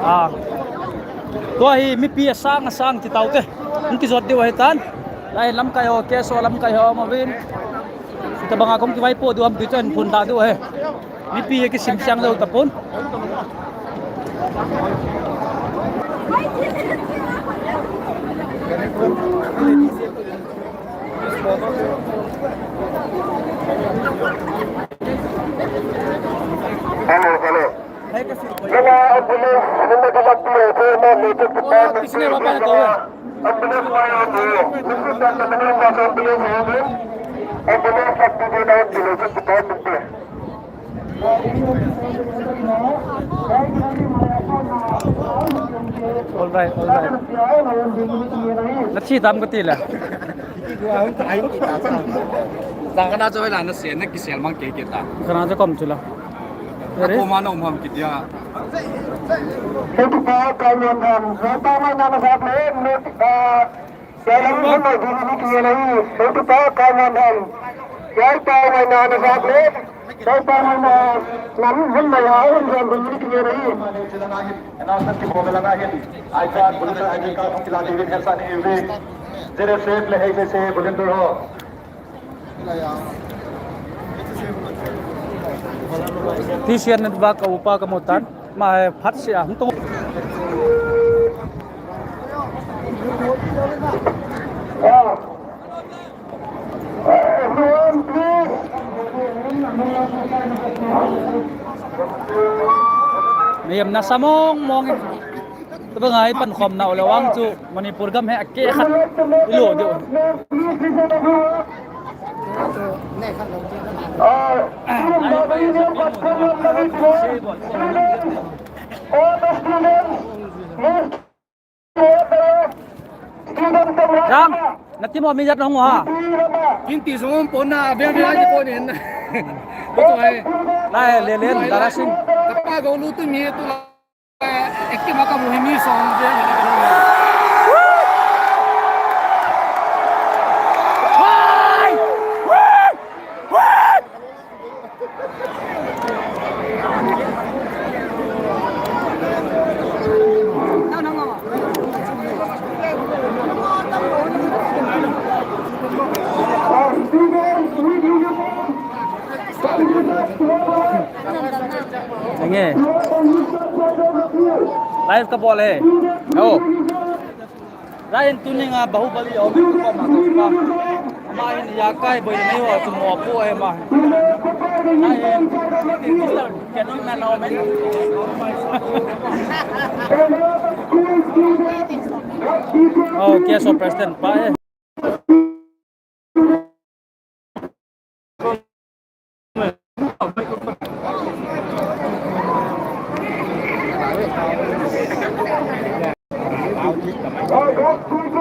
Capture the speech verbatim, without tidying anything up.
Ah. Tua hi mipi asang asang ti taute. Hung kijot diu ahi tan. Lai lamkai ho, K S O lamkai ho, Mavin. Tabanga kong kivaipo diu ham ti chu hin phun ta diu ahi. Mipi hi kisim siang lou tapon. Hello, hello. Hello, ambulance, number two, ambulance, number two, ambulance, ambulance, ambulance, ambulance, ambulance, ambulance, All right, all right. Na thi tam ka ti le. Jang kana cho la na se na kisel mang ke ke ta. Kana cho kom chu la. Ko ma no mom ki dia. Announcement kibolna lang ahin. Aitah, bulletin aitah ka hung kila dingin hersa ni ive. Jere safe le hei se se bulletin ho. T C R network a upa ka mu tan. Ma, eh, phat sia hung tong. Mihem nasa mong mong e. Tabang a hi pankhom nau le vang chu Manipur gam hi a ke khat i lo diu. Jang, na team mi jat na hung ha. Kin ti song pon na, vel vel ai pon in. Ko to ai. Lai, le, le, Dara Singh. Tapa go lu tu mi tu. Active ma ka mu hi mi song vel. Nge. Live ka bol e. Oh. Lain tuning a Bahubali a um ko ma ko pa. Ama hin ya kai boi nei ho chu mo pu e ma. Lain. Canon man a um e. Oh, K S O president pa e.